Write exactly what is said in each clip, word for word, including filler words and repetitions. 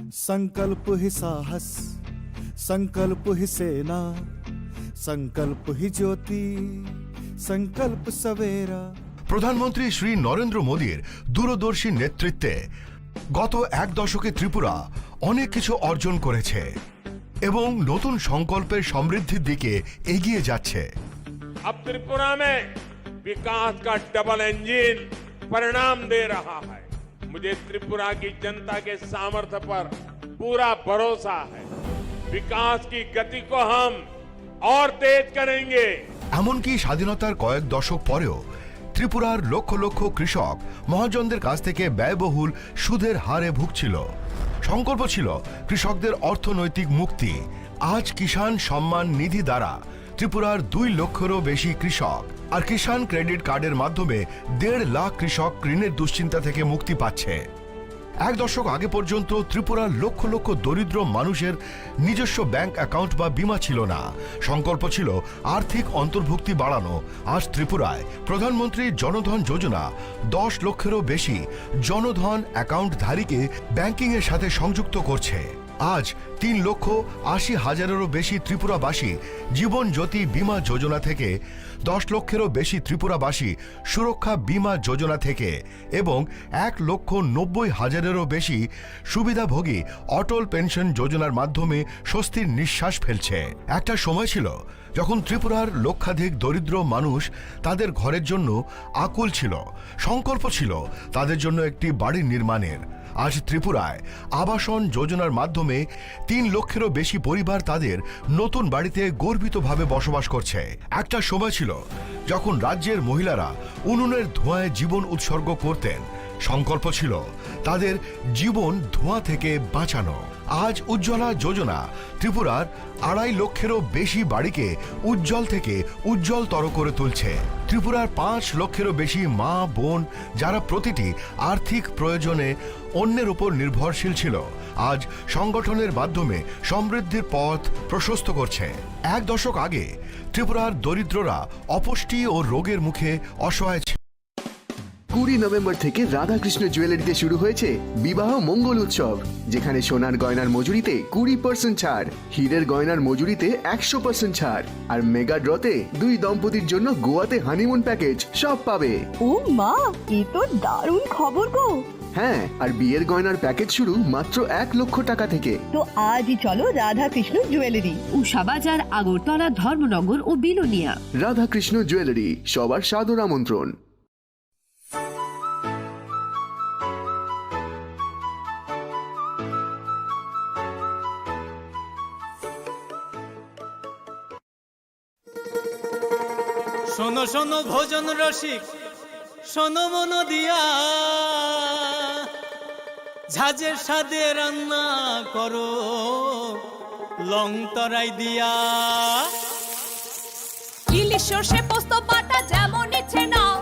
संकल्प ही साहस, संकल्प ही सेना, संकल्प ही ज्योति, संकल्प सवेरा। প্রধানমন্ত্রী শ্রী নরেন্দ্র মোদীর দূরদর্শী নেতৃত্বে গত এক দশকে ত্রিপুরা অনেক কিছু অর্জন করেছে এবং নতুন সংকল্পের সমৃদ্ধির দিকে এগিয়ে যাচ্ছে। अब त्रिपुरा में विकास का डबल इंजन परिणाम दे रहा है। मुझे त्रिपुरा की जनता के सामर्थ्य पर पूरा भरोसा है। विकास की गति को हम और तेज करेंगे। এমনকি স্বাধীনতার কয়েক দশক পরেও ত্রিপুরার লক্ষ লক্ষ কৃষক মহাজনদের কাছ থেকে ব্যয়বহুল সুদের হারে ভুগছিল। সংকল্প ছিল কৃষকদের অর্থনৈতিক মুক্তি। আজ কিষাণ সম্মান নিধি দ্বারা ত্রিপুরার দুই লক্ষেরও বেশি কৃষক আর কিষাণ ক্রেডিট কার্ডের মাধ্যমে দেড় লাখ কৃষক ঋণের দুশ্চিন্তা থেকে মুক্তি পাচ্ছে। এক দশক আগে পর্যন্ত ত্রিপুরার লক্ষ লক্ষ দরিদ্র মানুষের নিজস্ব ব্যাংক অ্যাকাউন্ট বা বীমা ছিল না। সংকল্প ছিল আর্থিক অন্তর্ভুক্তি বাড়ানো। আজ ত্রিপুরায় প্রধানমন্ত্রী জনধন যোজনা দশ লক্ষেরও বেশি জনধন অ্যাকাউন্ট ধারীকে ব্যাংকিংয়ের সাথে সংযুক্ত করছে। আজ তিন লক্ষ আশি হাজারেরও বেশি ত্রিপুরাবাসী জীবন জ্যোতি বীমা যোজনা থেকে, দশ লক্ষেরও বেশি ত্রিপুরাবাসী সুরক্ষা বীমা যোজনা থেকে এবং এক লক্ষ নব্বই হাজারেরও বেশি সুবিধাভোগী অটল পেনশন যোজনার মাধ্যমে স্বস্তির নিঃশ্বাস ফেলছে। একটা সময় ছিল যখন ত্রিপুরার লক্ষাধিক দরিদ্র মানুষ তাদের ঘরের জন্য আকুল ছিল। সংকল্প ছিল তাদের জন্য একটি বাড়ি নির্মাণের। আজ ত্রিপুরায় আবাসন যোজনার মাধ্যমে তিন লক্ষেরও বেশি পরিবার তাদের নতুন বাড়িতে গর্বিতভাবে বসবাস করছে। একটা সময় ছিল যখন রাজ্যের মহিলারা উনুনের ধোঁয়ায় জীবন উৎসর্গ করতেন। সংকল্প ছিল তাদের জীবন ধোঁয়া থেকে বাঁচানো। আজ উজ্জ্বলা যোজনা ত্রিপুরার আড়াই লক্ষেরও বেশি বাড়িকে উজ্জ্বল থেকে উজ্জ্বলতর করে তুলছে। ত্রিপুরার পাঁচ লক্ষেরও বেশি মা, বোন, যারা প্রতিটি আর্থিক প্রয়োজনে অন্যের উপর নির্ভরশীল ছিল, আজ সংগঠনের মাধ্যমে সমৃদ্ধির পথ প্রশস্ত করছে। এক দশক আগে ত্রিপুরার দরিদ্ররা অপুষ্টি ও রোগের মুখে অসহায় ছিল। কুড়ি নভেম্বর থেকে রাধাকৃষ্ণ জুয়েলারিতে শুরু হয়েছে বিবাহ মঙ্গল উৎসব, যেখানে সোনার গয়নার মজুরিতে কুড়ি পার্সেন্ট ছাড়, হীরের গয়নার মজুরিতে একশো পার্সেন্ট ছাড়, আর মেগা ড্রতে দুই দম্পতির জন্য গোয়াতে হানিমুন প্যাকেজ সব পাবে। ও মা, এ তো দারুণ খবর গো। হ্যাঁ, আর বিয়ের গয়নার প্যাকেজ শুরু মাত্র এক লক্ষ টাকা থেকে। তো আজই চলো রাধাকৃষ্ণ জুয়েলারি। উষা বাজার, আগরতলা, ধর্মনগর ও বিলোনিয়া। রাধাকৃষ্ণ জুয়েলারি, সবার সাদর আমন্ত্রণ। শোনো শোনো ভোজন রসিক, শোনো মন দিয়া, ঝাঁঝের স্বাদে রান্না করো লং তরাই দিয়া। ইলিশ সর্ষে পোস্ত বাটা যেমন ইচ্ছে নাও,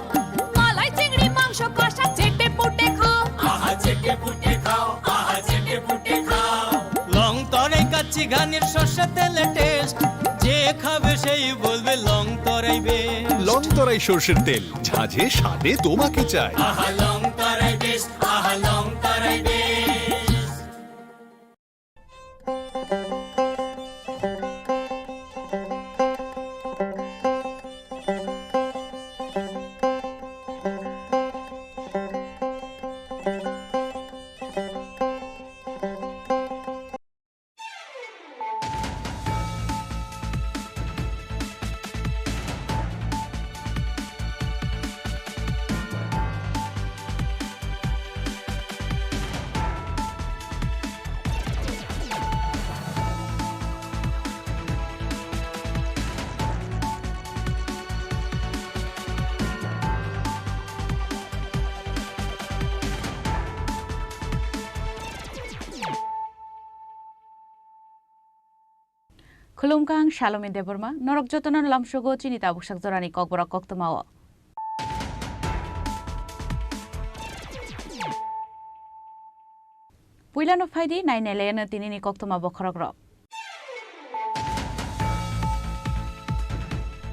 মালাই চিংড়ি মাংস কষা চেটে পুটে খাও। আহা চেটে পুটে খাও, আহা চেটে পুটে খাও। লং তরাই কাচ্চি ঘানির সর্ষে তেলে টেস্ট, যে খাবে সেই বলবে লং তরাই বেস্ট। লং তরাই সর্ষের তেল, ঝাঁঝে স্বাদে তোমাকে চাই। আহা লং তরাই বেস্ট, আহা লং তরাই best. Khulumkha, ang Salomi Debbarma, norok jotono lamsogo chini tabuksak jorani kokborok koktwmao. Puilano phaidi, nainailaino tinini koktwma bokhorokrok.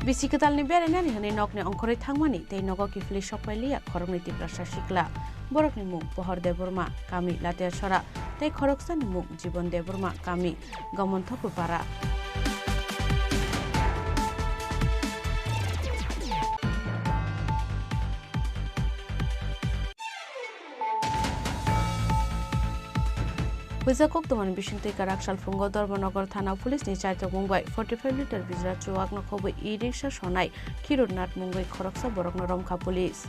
Bisi kwtalni berainani hwnwi nokni ongkhorwi thangmani tei nogo kiphilwi sokpai liya khoroknwi Tiprasa sikla. Borokni mung Pohor Debbarma, kami Latiasora, tei khoroksani mung Jibon Debbarma, kami Gomonthakur Para. Puisa koktwmani bisingtwi kwrak salphungo Dharmanagar thana police ni chaitokmung bai forty five litre bijra chuwak no khobwi e-rickshaw sonai Khirut Nath mungwi khoroksa borokno romkha police.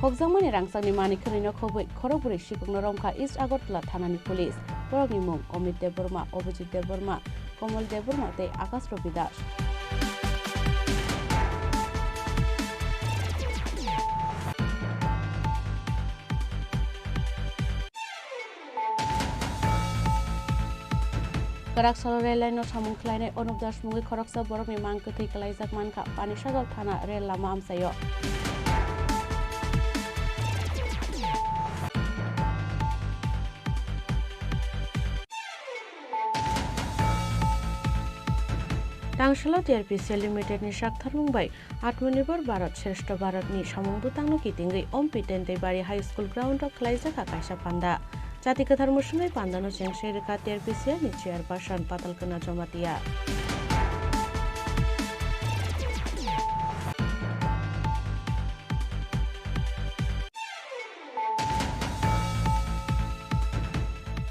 Khokjakmani rangchakni manwi khwnwino khobwi khorokbrwi sikokno romkha East Agartala thanani police. Borokni mung Amit Debbarma, Abhijit Debbarma, Komol Debbarma tei Akash Ravi Das. Kwrak salo rel line no samung khlainai Anup Das mungwi khoroksa borokni mang kwthwi kwlaijak mankha Panisagar thana rel lama amchaio. Tangsalo T R P C L Limited ni saktharmung bai Atmanirbhar Bharat Shreshtha Bharat ni samung bwtangno kitingwi Ompi Tentebari High School ground o khlaijak kaisa panda. Jati kwthar mwswngwi pandano chengse rwkha T R P C L ni chairperson Patalkana Jamatia.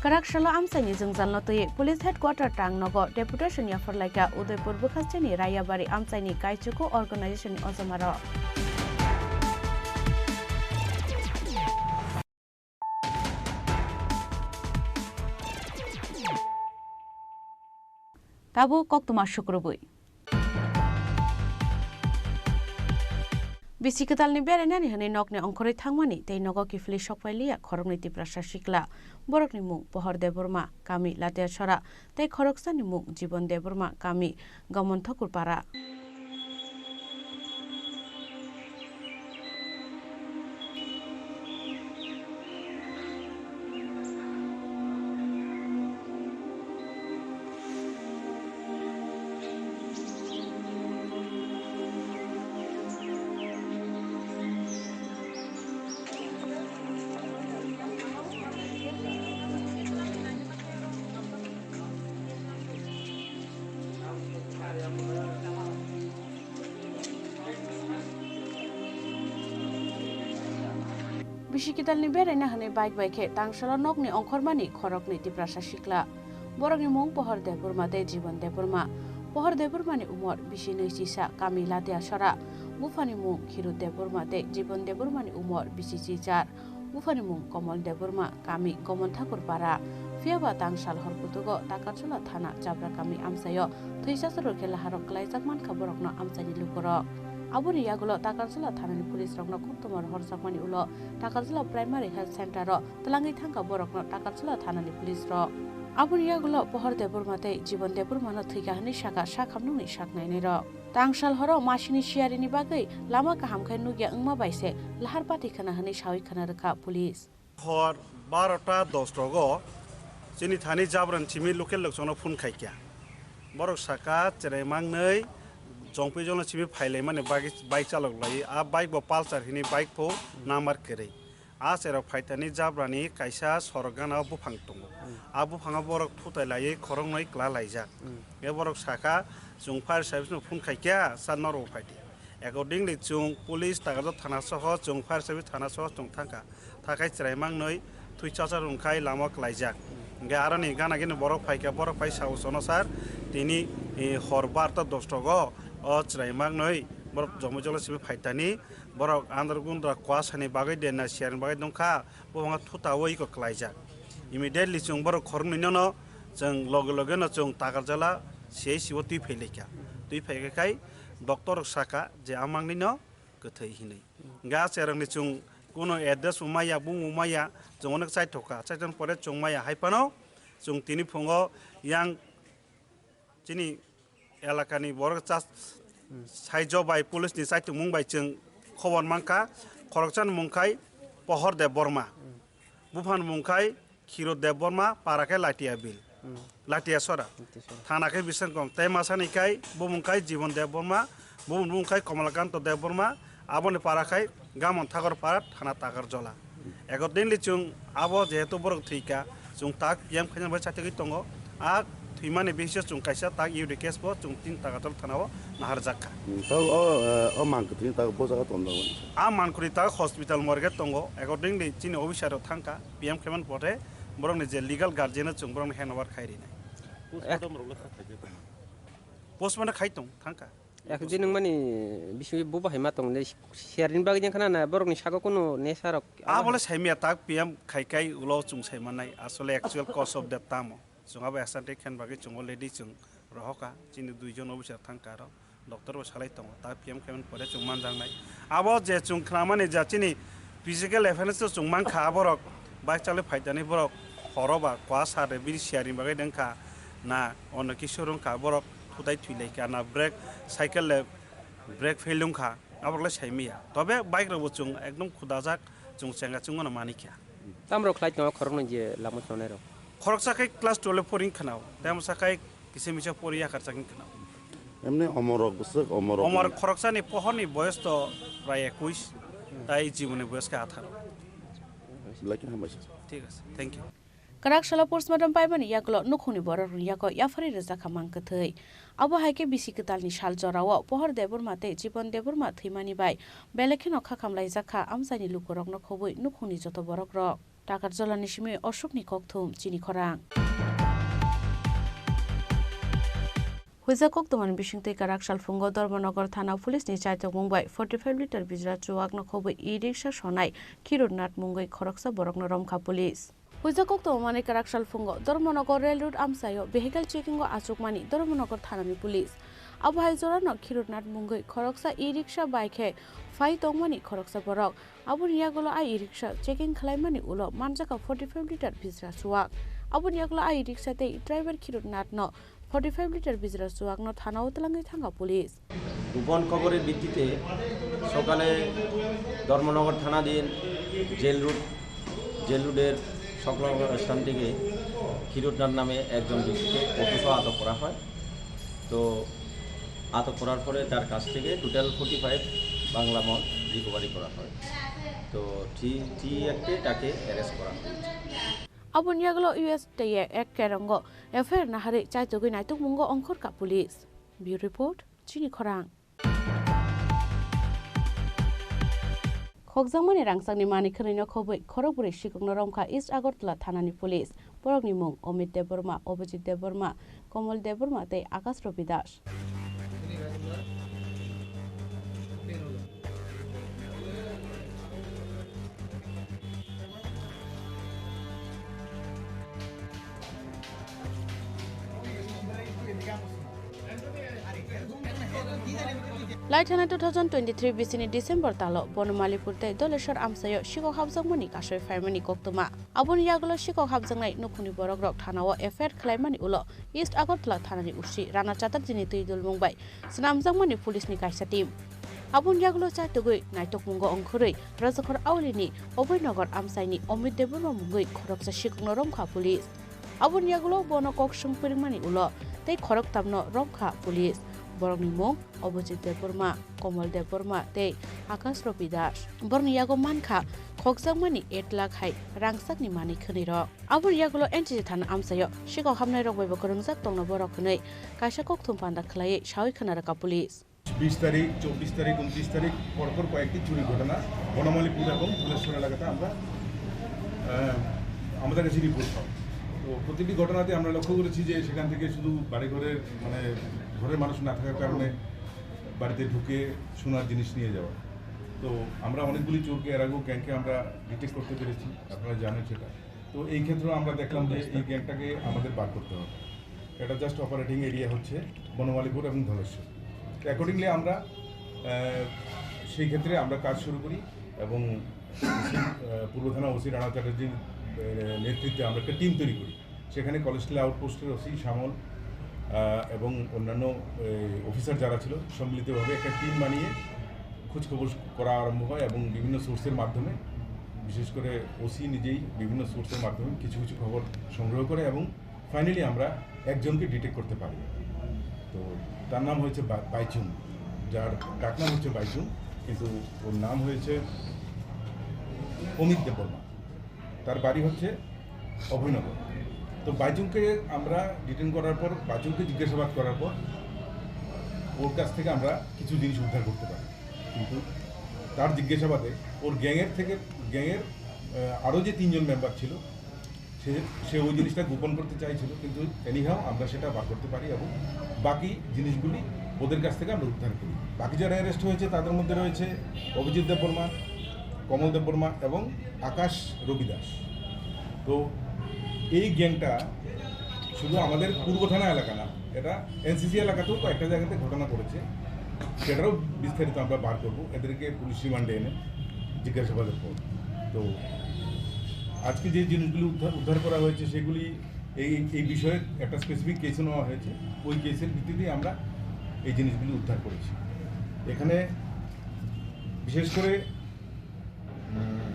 Kwrak salo amchaini jwngjalno twiwi Police Headquarter Tangnogo deputation yapharlaikha Udaipur bwkhasteni Rayabari amchaini kaichuku organization ni ojomarok. Tabuk koktwma sukrubwi. Bisi kwtalni berainani hwnwi nokni ongkhorwi thangmani tei nogo kiphilwi sokpai liya khoroknwi Tiprasa sikla. Borokni mung Pohor Debbarma, kami Latiasora, tei khoroksani mung Jibon Debbarma, kami Gomonthakur Para. Bisi kitalni beraina hwnwi bike bai khe tangsalo nokni ongkhormani khoroknwi Tiprasa sikla. Borokni mung Pohor Debbarma tei Jibon Debbarma. Pohor Debbarmani umor bisi nwi chisa, kami Latiasora. Buphani mung Khiru Debbarma tei Jibon Debbarmani umor bisi chichar. Buphani mung Komol Debbarma, kami Komol Thakur Para. Phiya ba tangsal hor kutugo Takarjala thana Jabra kami amchaio thwi chacharo khe laharok klaijak mankha borokno amchaini lukurok. Aboni yagulo Takarjala thanani police rokno koktwma rohorjakmani ulo Takarjala Primary Health Center o twlangwi thangkha borokno Takarjala thanani police rok. Aboni yagulo Pohor Debbarma tei Jibon Debbarma no thwikha hwnwi sakha sakhamnokni saknainai rok. Tangsal horo masini siyarini bagwi lama kaham khe nukya wngma bai se lahar pati khna hwnwi sawi khna rwkha police. Hor barota dos rogo chini thani Jabran simi local lokchongno phone khaikha. Borok saka cherai mangnwi Jongpijolno simi phailaimani bagwi bike chalok lai. A bike bo Pulsar hini bike pho number kwrwi. A cherok phaitani Jabrani kaisa sorok gana o buphang tongo. Hmm. A buphango borok thutai laiwi khoroknwi kla laijak. Hmm. E borok saka chwng fire service no phone khaikha, sir norok bo phaidi. Accordingly chwng police Takarjala thana soho chwng fire service thana soho chwng thangkha. Thakai cherai mangnwi thwi chachar wngkhai lama klaijak. Hwnkhe aroni gana gini borok phaikha, borok phai sao sono sir tini, eh, hor barta dos rogo o cherai mangnwi borok Jongpijolo simi phaitani. Borok andar gundra kuasani bagwi de na siyarni bagwi nungkha, buphangno thutaui iko klaijak. Immediately chwng borok khoroknwino no chwng loge loge no chwng Takarjala C H C o twi phailaikha. Twi phaikha khai doctor rok saka je a mangnwino kwthwi hinwi. Hwnkhe a cherokni chwng kuno address bo maya, bumung bo maya, chwng onek chaithokha. Chaithokni pore chwng maya hai phano chwng tini phungo yang chini elakani borok chas-, saijo bai police ni chaitokmung bai chwng khobor mankha. Khoroksani mung khai Pohor Debbarma. Buphani mung khai Khiro Debbarma, para khe Latia Bil. Hmm. Latia Sora. Latia Sora. Thana khe Bisramganj. Tei masani khai bumung khai Jibon Debbarma, bumung khai Komalakanto Debbarma, aboni para khai Gamon Thakur Para, thana Takarjala. Accordingly chwng abo jehetu borok thwikha, chwng tak P M khaina bai chatugwi tongo. A thwimani basis o chwng kaisa tak U D case bo chwng tin Takarjala thana o naharjak kha. Hmm, tao o, eh, o mangkwthwini tak bo jaga tonjago. A mangkwthwini tak hospital morgue tongo. Accordingly chini officer rok thangkha. P M khaimani pore borokni je legal guardian o chwng borokni hand over khai rinai. Postmortem rok le kha khaijak tongma? Postmortem khai tong thangkha. Ek din nang mani bisi bo bahai ma tong le sharing bagwi jang khana na borokni sago kuno nesa rok. A bole saimya tak P M khai kai ulo chwng sai manai asole actual cause of death tamo. Chwng abo extended khen bagwi chwng already chwng rohoka chini duijon officer thangkha aro. Doctor bo salai tongo, ta P M khaimani pore chwng manjaknai. Abo je chwng khnamani ja chini physical offense o chwng mankha, aborok bike chalwi phaidani borok horo ba kuasa re bini sharing bagwi dengkha na ono kisu rwngkha, borok thutai thwilaikha na brake cycle le brake fail wngkha, aborok le saimaya. Tobe bike rokbo chwng ekdom khudajak, chwng chenga chwngmano manikha. Tamrok khlai tongo khoroknwi je lama chonai rok? Khoroksa khe class twelve pori wngkha nao, tei amsa khai kisa misa pori yakarchak wngkha nao. Emni omorok bwswk omorok Omor wngkha. Khoroksani pohorni boyos to prai ekuis, tai jiboni boyos khe atharo. Belai khe hambai sir. Thik ase, thank you. Kwrak salo postmortem paimani yagulo nukhungni borok rwng yago yapharwi rwjakha mang kwthwi. Abo hai khe bisi kwtalni sal jorao Pohor Debbarma tei Jibon Debbarma thwimani bai belai kheno kha khamlaijak kha amchaini lukurokno khobwi nukhungni joto borokrok. Takarjalani simi Ashokni kokthum chini khorang. Huijak kokthumani bisingtwi kwrak salphungo Dharmanagar thana police ni chaitokmung bai forty five litre bijra chuwakno khobwi e-rickshaw sonai Khirut Nath mungwi khoroksa borokno romkha police. Huijak kokthumani kwrak salphungo Dharmanagar rail road amchaio vehicle checking o achukmani Dharmanagar thanani police. Abo hai jorano Khirut Nath mungwi khoroksa e-rickshaw bai khe phai tongmani khoroksa borok. Aboni yagulo a e-rickshaw checking khlaimani ulo manjakha forty five litre bijra chuwak. Aboni yagulo a e-rickshaw tei driver Khirut Nathno forty five litre bijra chuwakno thanao twlangwi thangkha police. গোপন খবরের ভিত্তিতে সকালে ধর্মনগর থানাধীন jail road, jail রোডের সংলগ্ন স্থান থেকে ক্ষীরোদনাথ নামে একজন ব্যক্তিকে অটোসহ আটক করা হয়। তো আটক করার পরে তার কাছ থেকে টোটাল ফর্টি ফাইভ বাংলা মদ রিকভারি করা হয়। তো থ্রি, থ্রি অ্যাক্টে তাকে অ্যারেস্ট করা হয়েছে। Aboni yagulo U S tei ek kerongo F I R naharwi chaitugwi naitukmungo ongkhorkha police. Bureau Report, Chini Khorang. Khokjakmani rangchakni manwi khwnwino khobwi khorokbrwi sikokno romkha East Agartala thanani police. Borokni mung Omit Debbarma, Abhijit Debbarma, Komol Debbarma tei Akash Ravi Das. Lai thana two thousand twenty-three bisini December talo Bonomalipur tei Doleshwar amchaio sikok hapjakmani kasoi phaimani koktwma. Aboni yagulo sikok hapjaknai nukhungni borokrok thanao F I R khlaimani ulo East Agartala thanani O C Rana Chatterjee ni twi dulmung bai swnamjakmani police ni kaisa team. Aboni yagulo chaitugwi naitokmungo ongkhorwi Rajakhor Aulini Obhainagar amchaini Omit Debbarma mungwi khoroksa sikokno romkha police. Aboni yagulo bono kok swng phwrwngmani ulo tei khoroktamno romkha police. Borokni mung Abhijit Debbarma, Komol Debbarma tei Akash Ravi Das. Borokni yago mankha khokjakmani eight lakh hai rangchakni manwi khwnwirok. Aboni yagulo N T C thana amchaio sikok hapnairok baibo kwrwngjak tongno borok hwnwi kaisa kokthum panda khwlaiwi sawi khna rwkha police. বিশ তারিখ, চব্বিশ তারিখ, ঊনত্রিশ তারিখ পরপর কয়েকটি চুরির ঘটনা বনমালীপুর এবং ধলেশ্বর এলাকাতে আমরা, আহ, আমাদের কাছে রিপোর্ট হয়। তো প্রতিটি ঘটনাতে আমরা লক্ষ্য করেছি যে সেখান থেকে শুধু বাড়িঘরের, মানে, ঘরের মানুষ না থাকার কারণে বাড়িতে ঢুকে সোনার জিনিস নিয়ে যাওয়া। তো আমরা অনেকগুলি চোরকে এর আগেও গ্যাংকে আমরা ডিটেক্ট করতে পেরেছি, আপনারা জানেন সেটা। তো এই ক্ষেত্রেও আমরা দেখলাম যে এই গ্যাংটাকে আমাদের বার করতে হবে। এটা জাস্ট অপারেটিং এরিয়া হচ্ছে বনমালীপুর এবং ধলেশ্বর। তো অ্যাকর্ডিংলি আমরা, আহ, সেই ক্ষেত্রে আমরা কাজ শুরু করি এবং ওসি, আহ, পূর্ব থানা ওসি রানা চ্যাটার্জির, আহ, নেতৃত্বে আমরা একটা টিম তৈরি করি। সেখানে কলেজটিলা আউটপোস্টের ওসি শ্যামল, আহ, এবং অন্যান্য, আহ, অফিসার যারা ছিল সম্মিলিতভাবে একটা টিম বানিয়ে খোঁজখবর করা আরম্ভ হয় এবং বিভিন্ন সোর্সের মাধ্যমে, বিশেষ করে ওসি নিজেই বিভিন্ন সোর্সের মাধ্যমে কিছু কিছু খবর সংগ্রহ করে এবং ফাইনালি আমরা একজনকে ডিটেক্ট করতে পারি। তো তার নাম হয়েছে বা-, বাইচুং, যার ডাকনাম হচ্ছে বাইচুং, কিন্তু ওর নাম হয়েছে অমিত দেববর্মা। তার বাড়ি হচ্ছে অভয়নগর। তো বাইচুংকে আমরা ডিটেন করার পর, বাইচুংকে জিজ্ঞাসাবাদ করার পর ওর কাছ থেকে আমরা কিছু জিনিস উদ্ধার করতে পারি। কিন্তু তার জিজ্ঞাসাবাদে ওর গ্যাংয়ের থেকে, গ্যাংয়ের, আহ, আরও যে তিনজন মেম্বার ছিল, সে, সে ওই জিনিসটা গোপন করতে চাইছিল, কিন্তু এনিহাও আমরা সেটা বার করতে পারি এবং বাকি জিনিসগুলি ওদের কাছ থেকে আমরা উদ্ধার করি। বাকি যারা অ্যারেস্ট হয়েছে তাদের মধ্যে রয়েছে অভিজিৎ দেববর্মা, কমল দেববর্মা এবং আকাশ রবি দাস। তো এই গ্যাংটা শুধু আমাদের পূর্ব থানা এলাকা না, এটা এনসিসি এলাকাতেও কয়েকটা জায়গাতে ঘটনা ঘটেছে, সেটারও বিস্তারিত আমরা বার করব এদেরকে পুলিশ রিমান্ডে এনে জিজ্ঞাসাবাদের পর। তো আজকে যে জিনিসগুলি উদ্ধার, উদ্ধার করা হয়েছে সেগুলি এই, এই বিষয়ে একটা স্পেসিফিক কেসও নেওয়া হয়েছে, ওই কেসের ভিত্তিতেই আমরা এই জিনিসগুলি উদ্ধার করেছি। এখানে বিশেষ করে, উম,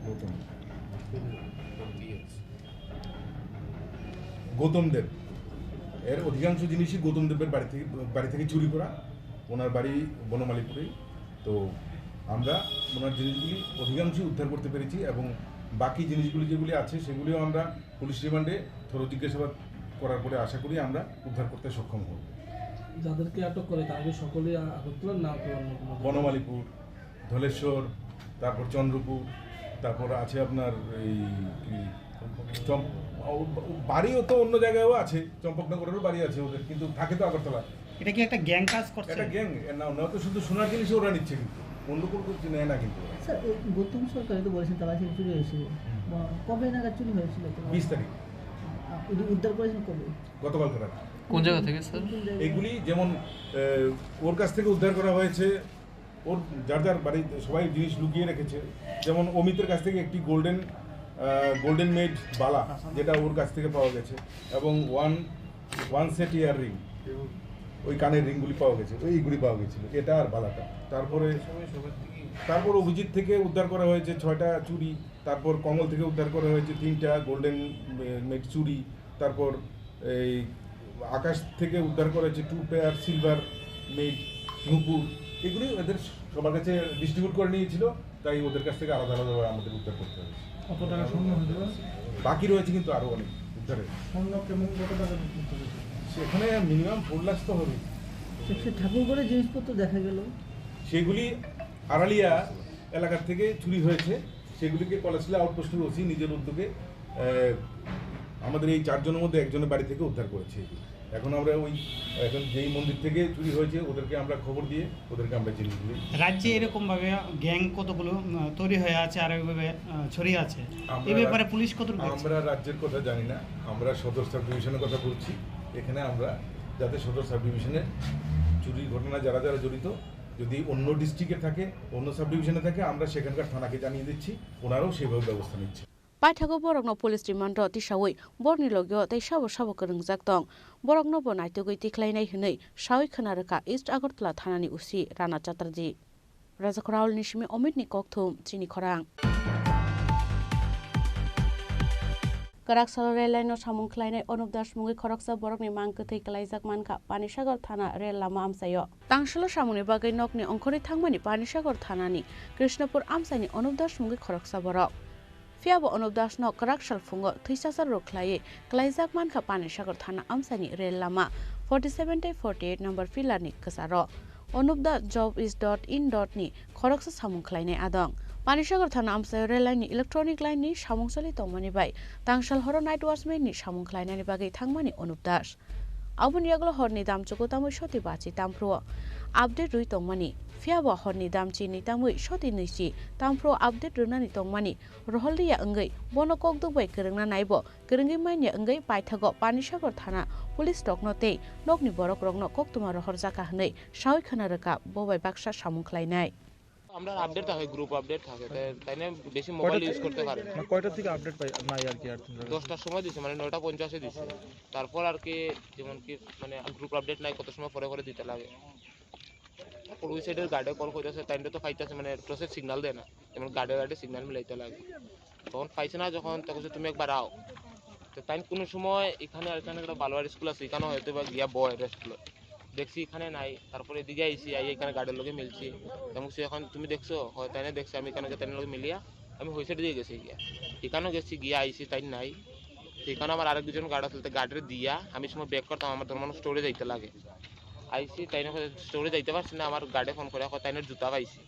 গৌতম। গৌতম দেব, এর অধিকাংশ জিনিসই গৌতম দেবের বাড়ি থেকে, বাড়ি থেকে চুরি করা। ওনার বাড়ি বনমালীপুরেই। তো আমরা ওনার জিনিসগুলি অধিকাংশই উদ্ধার করতে পেরেছি এবং বাকি জিনিসগুলি যেগুলি আছে সেগুলিও আমরা পুলিশ রিমান্ডে থরো জিজ্ঞাসাবাদ করার পরে আশা করি আমরা উদ্ধার করতে সক্ষম হব। যাদেরকে আটক করে তারা কি সকলেই আ-, আগরতলার না অন্য কোনো জায়গার? বনমালীপুর, ধলেশ্বর, তারপর চন্দ্রপুর, তারপর আছে আপনার এই কি চম্প-, ও, ও, বাড়িও তো অন্য জায়গায়ও আছে, চম্পকনগরেরও বাড়ি আছে ওদের, কিন্তু থাকে তো আগরতলা। এটা কি একটা গ্যাং কাজ করছে? একটা গ্যাং, এ না, ওরা তো শুধু সোনার জিনিস ওরা নিচ্ছে, কিন্তু অন্য কোনো কিছু নেয় না কিন্তু ওরা। স্যার, এই গৌতম সরকারই তো বলেছেন তালা থেকে চুরি হয়েছিল। হুম। বা কবে নাগাদ চুরি হয়েছিল? বিশ তারিখ। আ, উদ্ধার করেছেন কবে? গতকালকে রাতে। কোন জায়গা থেকে, স্যার? কোন জায়গা? এগুলি যেমন, এ, ওর কাছ থেকে উদ্ধার করা হয়েছে, ওর যার যার বাড়িতে সবাই জিনিস লুকিয়ে রেখেছে। যেমন অমিতের কাছ থেকে একটি গোল্ডেন, আহ, গোল্ডেন মেড বালা, যেটা ওর কাছ থেকে পাওয়া গেছে, এবং ওয়ান, ওয়ান সেট ইয়ার রিং, ওই কানের রিংগুলি পাওয়া গেছে, ওই এইগুলি পাওয়া গেছিল, এটা আর বালাটা। তারপরে, তারপর অভিজিৎ থেকে উদ্ধার করা হয়েছে ছয়টা চুড়ি, তারপর কমল থেকে উদ্ধার করা হয়েছে তিনটা গোল্ডেন, এ, মেড চুড়ি, তারপর এই আকাশ থেকে উদ্ধার করা হয়েছে টু পেয়ার সিলভার মেড নুপুর, এগুলি ওদের সবার কাছে ডিস্ট্রিবিউট করে নিয়েছিল, তাই ওদের কাছ থেকে আলাদা আলাদাভাবে আমাদের উদ্ধার করতে হয়েছে। কত টাকা স্বর্ণ হয়েছিল? বাকি রয়েছে কিন্তু আরও অনেক উদ্ধারের। স্বর্ণ কেমন, কত টাকা উদ্ধার হয়েছে? সেখানে মিনিমাম ফোর লাখ তো হবে। সে, সে ঠাকুরঘরের জিনিসপত্র দেখা গেল। সেগুলি আড়ালিয়া এলাকার থেকে চুরি হয়েছে, সেগুলিকে কলেজশিলা আউটপোস্টের ওসি নিজের উদ্যোগে, আহ, আমাদের এই চারজনের মধ্যে একজনের বাড়ি থেকে উদ্ধার করেছে এগুলি। এখন আমরা ওই, এখন যেই মন্দির থেকে চুরি হয়েছে ওদেরকে আমরা খবর দিয়ে ওদেরকে আমরা জিনিসগুলি রাজ্যে এরকম ভাবে গ্যাং কতগুলো, উম, তৈরি হয়ে আছে আর এইভাবে, আহ, ছড়িয়ে আছে, আমরা এই ব্যাপারে রাজ-, পুলিশ কতটুকু দেখছে? আমরা রাজ্যের কথা জানি না, আমরা সদর সাব ডিভিশনের কথা বলছি। এখানে আমরা যাতে সদর সাব ডিভিশনে চুরির ঘটনায় যারা যারা জড়িত, যদি অন্য ডিস্ট্রিক্টে থাকে, অন্য সাব ডিভিশনে থাকে, আমরা সেখানকার থানাকে জানিয়ে দিচ্ছি, ওনারাও সেভাবে ব্যবস্থা নিচ্ছে। Paithago borokno police remand-o tisaui borokni logio tei sabo sabo kwrwngjak tong. Borokno bo naitugwi tikhlainai hwnwi saui khwna rwkha East Agartala thanani O C Rana Chatterjee. Rajakhor Raolni simi Omitni kokthum chini khorang. Kwrak salo rel line-o samung khlainai Anup Das mungwi khoroksa borokni mang kwthwi kwlaijak mankha Panisagar thana rel lama amchaio. Tangsalo samungni bagwi nokni ongkhorwi thangmani Panisagar thanani Krishnapur amchaini Anup Das mungwi khoroksa borok. Phiyabo Anup Dasno kwrak salphungo thwisacha rwk khlaiwi kwlaijak mankha Panisagar thana amchaini rel lama forty seven tei forty eight number pillar ni kwcharo. Anup Das job is dot in dot ni khoroksa samung khlainai adong. Panisagar thana amchaio rel line ni electronic line ni samung choli tongmani bai tangsal horo night watchman ni samung khlainani bagwi thangmani Anup Das. Aboni yagulo horni damchugo tamwi soti bachi tamphruo update rwi tongmani. Phiyabo horni damchi ni tamwi soti nwichi tamphruo update rwnani tongmani rohorliya wngwi bono kokduk bai kwrwngna naibo kwrwngwi manya wngwi paithago Panisagar thana police rokno tei nokni borok rokno koktwma rohorjaka hwnwi saui khwna rwkha bo bai baksa samung khlainai. আমরা আপডেট থাকে, group update থাকে, তাই, তাই না বেশি mobile use করতে পারে না। না, কয়টা থেকে আপডেট পাই, নাই আর কি, আর তিন জায়গায়। দশটার সময় দিছে, মানে নয়টা পঞ্চাশে দিছে। তারপর আর কি, যেমন কি, মানে গ্রুপ আপডেট নাই, কত সময় পরে পরে দিতে লাগে। তারপর ওই সাইডের গার্ডে কল করতেছে, তাই তো পাইতেছে, মানে টসে সিগন্যাল দেয় না, যেমন গার্ডে গার্ডে সিগন্যাল মিলাইতে লাগে। তখন পাইছে না যখন, তখন বলছে, "তুমি একবার আও।" তো তাই কোনো সময় এখানে আর এখানে একটা বালোয়ার স্কুল আছে, এখানেও হয়তো বা গিয়া বয় রেস্ট লয়। দেখছি এখানে নাই, তারপরে এদিকে আইছি, আই এখানে গার্ডের লগে মিলছি। তখন বলছি, "এখন তুমি দেখছো?" "হয়, তাই না দেখছি, আমি এখানে তাই লগে মিলিয়া আমি হইসেট দিয়ে গেছি গিয়া।" এখানেও গেছি, গিয়া আইছি, তাই নাই। তো এখানে আমার আরেক দুজন গার্ড আছে, তো গার্ডের দিয়া আমি সময় ব্যাক করতাম, আমার ধর্ম স্টোরে যাইতে লাগে। আইছি, তাই না স্টোরে যাইতে পারছি না, আমার গার্ডে ফোন করে, "এখন তাই না জুতা পাইছি।"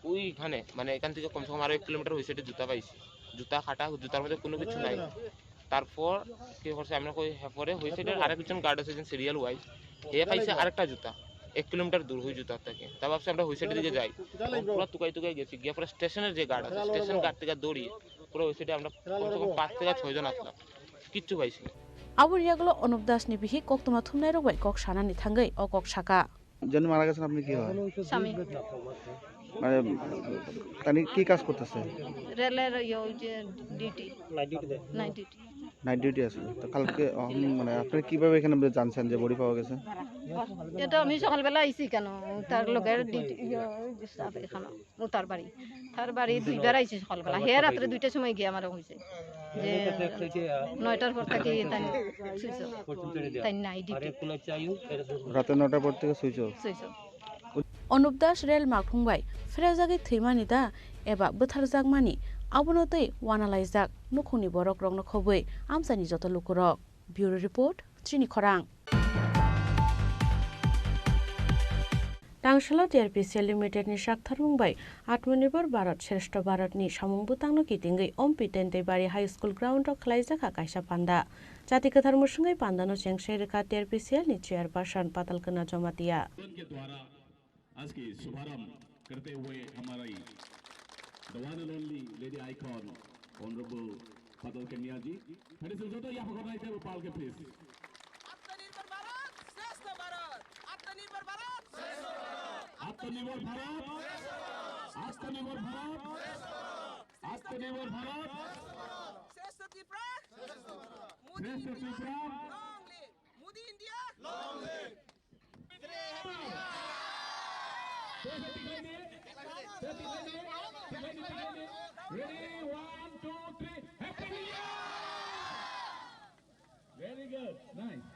ওইখানে, মানে, এখান থেকে কমসে কম আরো এক কিলোমিটার ওই সাইডে জুতা পাইছি। জুতা কাটা, জুতার মধ্যে কোনো কিছু নাই। তারপর কি করছে, আমরা কই, হ্যাঁ, পরে ওই সাইডের আরেকজন গার্ড আছে, একজন সিরিয়াল ওয়াইজ, হে পাইছে আরেকটা জুতা, এক কিলোমিটার দূর ওই জুতা থেকে। তা ভাবছি আমরা ওই সাইডের দিকে যাই। পুরো তুকাই তুকাই গেছি, গিয়ে পুরো স্টেশনের যে গার্ড আছে, স্টেশন গার্ড থেকে দৌড়িয়ে পুরো ওই সাইডে আমরা কমসে কম পাঁচ থেকে ছয় জন আসলাম, কিচ্ছু পাইছি না। Aboni yagulo Anup Das ni bihik koktwma thumnairok bai kok sanani thangwi o kok saka. যিনি মারা গেছেন, আপনি কি হয়? স্বামী। মানে, তিনি কি কাজ করতেছে? রেলের ইয়ে, ওই যে ডিউটি। নাইট ডিউটি দেয়। Night duty. নাইট ডিউটি আছে। তো কালকে, উম, মানে, আপনি কিভাবে এখানে জানছেন যে বডি পাওয়া গেছে? এটা আমি সকালবেলা আইছি কেন, তার লগে ডিউটি, ইয়ে, ওই যে স্টাফ এখানে। ও তার বাড়ি, তার বাড়ি দুইবার আইছে সকালবেলা। হে রাত্রে দুইটার সময় গিয়ে আমার হইছে যে নয়টার পর থেকে তাই সুইচ অফ, তাই নাই ডিউটি। রাতে নয়টার পর থেকে switch off. Switch off. Anup Das rel makhung bai phrejagwi thwimani da eba bwtharjakmani, abono tei wanalaijak nukhungni borokrokno khobwi amchaini joto lukurok. Bureau Report, Chini Khorang. Tangsalo T R P C L Limited ni saktharmung bai Atmanirbhar Bharat Shreshtha Bharat ni samung bwtangno kitingwi Ompi Tentebari High School ground o khwlaijakha kaisa panda. Jati kwthar mwswngwi pandano chengsai rwkha T R P C L ni chairperson Patal Kanya Jamatia. आज की शुभारंभ करते हुए हमारी the one and only lady icon Honorable Patal Kanya ji। खड़े से जो तो यहाँ पकड़ना है, वो पाल के प्लीज। आत्मनिर्भर भारत, श्रेष्ठ भारत। आत्मनिर्भर भारत, श्रेष्ठ भारत। आत्मनिर्भर भारत, श्रेष्ठ भारत। आत्मनिर्भर भारत, श्रेष्ठ भारत। आत्मनिर्भर भारत, श्रेष्ठ भारत। श्रेष्ठ त्रिपुरा, श्रेष्ठ Tripura. Modi India, long live। Ready, one, two, three, Happy New Year! Very good, nice.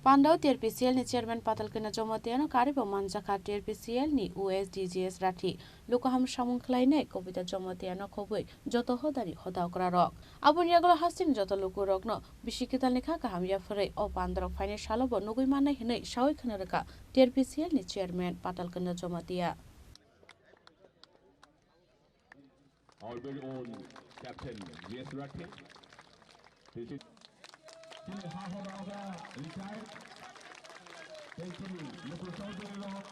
Pandao T R P C L ni chairman Patal Kanya Jamatia no karibo manjakha T R P C L ni O S D G S rathi. Luku ham samung khlainai Kobita Jamatia no khobwi joto hodani hoda okrarok. Aboni yagulo hasteni joto lukurokno bisi kwtalni kha kaham yapharwi o pandarok phainai salobo nugwi mannai hwnwi sawi khwna rwkha T R P C L ni chairman Patal Kanya Jamatia. Our very own Captain G S Rathi. This is Chini ha hoda hoda retired. Tei chini luku chaudhuri rok,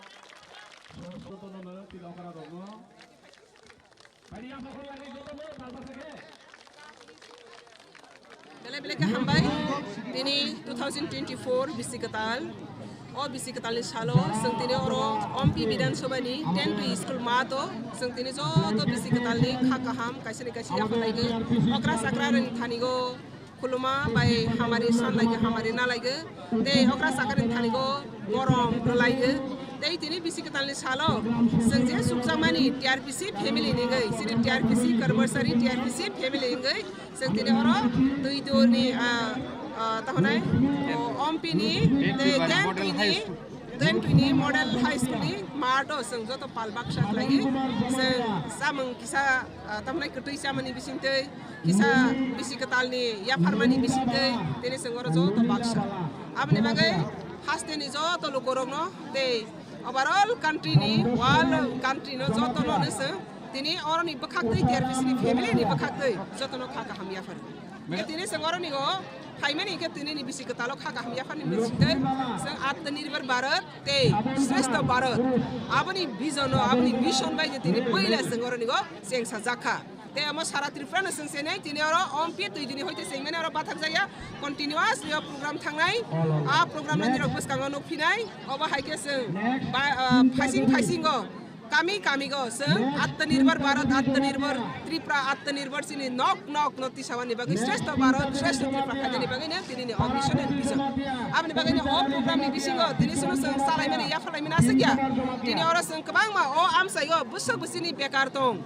sohor sohor no, no, tini okra rok no. Belai belai khe hambai. Tini two thousand twenty-four bisi kwtal. O bisi kwtalni salo chwng tini oro Ompi Bidhan Sabha ni ten two school mato chwng tini joto bisi kwtalni kha kaham kaisa ni kaisa yapharlaigo. Okra chakra rwni thanigo khuluma bai hamari sanlaigo, hamari nalaigo. Tei okra chakra rwni thanigo borom rwlaigo. Tei tini bisi kwtalni salo chwng je sukjakmani T R P C family ni wngwi, chini T R P C Karmasari T R P C family wngwi chwng tini oro twi duni, ah, ah, tahonai, o, Ompi ni tei Model High School. Then tini Model High School ni mato chwng joto pal baksa khlaiwi chwng chamung kisa, ah, tahonai kwtwi chamani bisingtwi kisa bisi kwtalni yapharmani bisingtwi tini chwng oro joto baksa. Aboni bagwi hasteni joto lukurokno tei overall country ni, world country no jotono no chwng tini oroni bwkhaktwi T R P C ni family ni bwkhaktwi jotono kha kaham yaphar. Khe tini chwng oroni o phaimani khe tini ni bisi kwtalo kha kaham yapharni bisingtwi chwng Atmanirbhar Bharat tei Shreshtha Bharat aboni vision o, aboni mission bai je tini puila chwng oroni o chengsa jakha. Tei omo sara Tripura no chwng chenai, tini oro ompi twi dini hoite chengmani oro bathak jaya, continuous yo program thangnai, a program no nirok bwskango nukphinai, obo hai khe chwng ba-, ah, phaising phaisingo, kami kamigo chwng Atmanirbhar Bharat, Atmanirbhar Tripura, Atmanirbhar chini nok nok no tisawani bagwi Shrestho Bharat, Shrestho Tripura khainani bagwi no tini ni o mission and vision. Aboni bagwi no o program ni bisingo tini chwngno chwng chalaimani, yapharlaimani aswk ya. Tini oro chwng kwbangma o amchaio bwswk bwswkni bekar tong.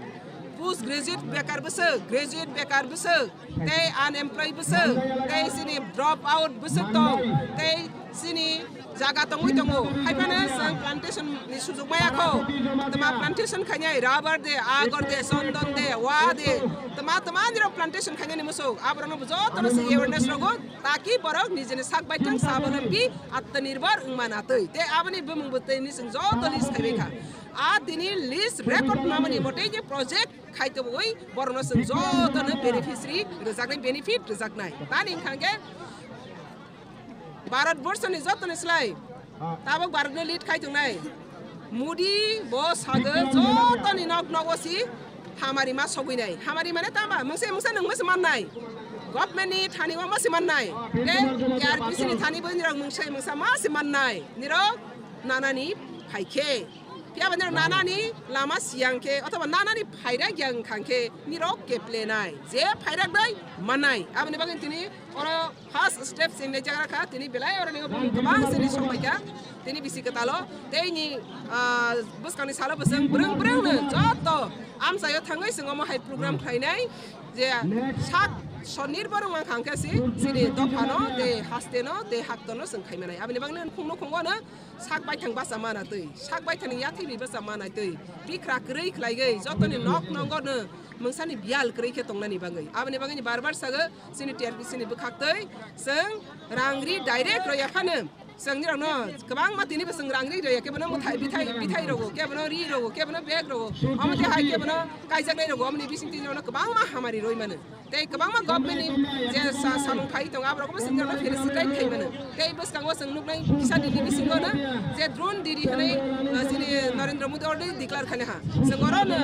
Post graduate bekar bwswk, graduate bekar bwswk, tei unemployed bwswk, tei chini drop out bwswk tong, tei chini jaga tongwi tongo. Haiphano chwng plantation ni sujuk maya kho. Tama plantation khainai, rubber de, agor de, chondon de, wa de, tama tama nirok plantation khainani musuk. Aborokno jotono se awareness rogo, taki borok nijini sak baithang sabolombi atmanirbhar wngmana twi. Tei aboni bumung bo tei ni chwng joto list khaibai kha. A tini list record mamani mote je project khai tobogoi borokno chwng jotono beneficiary rwjaknai, benefit rwjaknai. Tani wngkha khe Bharat borso ni joto ni slai tabok Bharat no lead khai tongnai Modi bo sago joto ni nok nogo si hamari ma sogwi nai. Hamari mane tama mungsa mungsa nung ma se man nai. Government ni thani o ma se man nai. Tei A R P C ni thani bo nirok mungsa mungsa ma se man nai. Nirok nanani phai khe. Phiya ba nirok nanani lama siyang khe, othoba nanani phaira yang khang khe, nirok keplenai. Je phairak dai manai. Aboni bagwi tini oro first step sini jagra kha, tini belai oro ni bumung kwbang sini songbai kha. Tini bisi kwtalo, tei ni, ah, bwskangni salo bwswng brwng brwng no joto amchaio thangwi chwng omo hai program khlainai. Je sak sonirbor wng khang khe si, sini dophano, tei hasteno, tei haktono chwng khaimanai. Aboni bagwi no khungno khungo no, sak baithang bacha mana twi, sak baithangni yathwi bai bacha mana twi, bikra kwrwi khlaigwi jotoni nok nongo no mungsani biyal kwrwi khe tongnani bagwi. Aboni bagwi ni bar bar sago, chini T R P C ni bwkhak twi chwng rang ri direct rw ya phano, chwng nirok no kwbangma tini bo chwng rang ri rw ya khe bono mwthai bithai, bithai rogo, khe bono ri rogo, khe bono bag rogo, omo twi hai khe bono kaijaknai rogo, omoni bising tini bono kwbangma hamari rwi mano. Tei kwbangma government ni je sa-, samung phai tongo, aborok bo chwng felicitate khai mano. Tei bwskango chwng nuknai kisa nini bisingo no je drone didi hwnwi, uh, chini Narendra Modi already declare khaina ha. Chwng oro no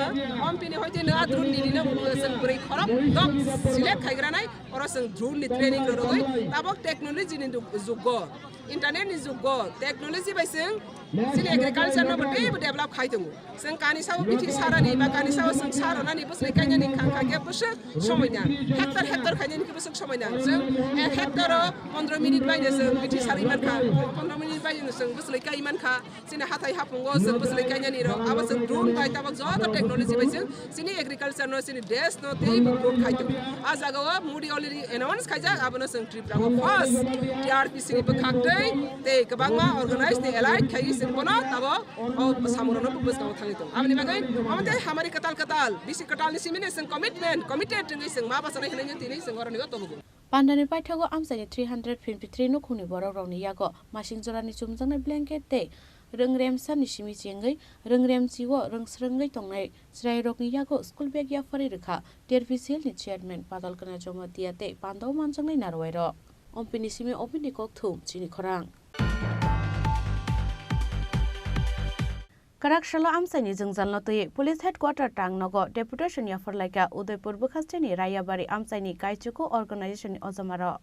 ompini hoite no a drone didi no chwng bwrwi khorok dok select khaigra nai, oro chwng drone ni training rw rwgwi tabok technology ni dug-, jugo. Internet ni jugo, technology bai chwng chini agriculture no bo teibo develop khai tongo. Chwng kani sao bithi sarani ba kani sao chwng saronani bwswlwi kainani khang kha khe bwswk somoi na. Hectare hectare khainani khe bwswk somoi na. Chwng ek hectare o pondro minute bai no chwng bithi sarwi man kha, pondro minute bai no chwng bwswlwi kai man kha. Chini hathai hapungo chwng bwswlwi kainani rok abo chwng drone bai tabok joto technology bai chwng chini agriculture no, chini desh no teibo growth khai tongo. A jaga o Modi already announce khaijak, abono chwng Tripura o first T R P C ni bwkhak twi tei kwbangma organize tei allied khai chwng bono tabok o samung rok no bwskango thangwi tongo. Aboni bagwi omo tei hamari kwtal kwtal, bisi kwtal ni simi ni chwng commitment, committed wngwi chwng ma bachanai hinwi tini chwng oro ni o tobogo. Pandani paithago amchaini three hundred fifty three nukhungni borokrokni yago masing jorani chumjaknai blanket tei rwngremsani simi chengwi rwngremsio rwngsrwngwi tongnai chwrairokni yago school bag yapharwi rwkha T R P C L ni chairman Padal Kanya Jamatia tei pandao manjaknai narwuairok. Ompini simi obini kokthum chini khorang. Kwraksalo amchaini jwngjalno twiwi Police Headquarter Tangnogo deputation yapharlaikha Udaipur bwkhasteni Rayabari amchaini Kaichuku organization ni ojomarok.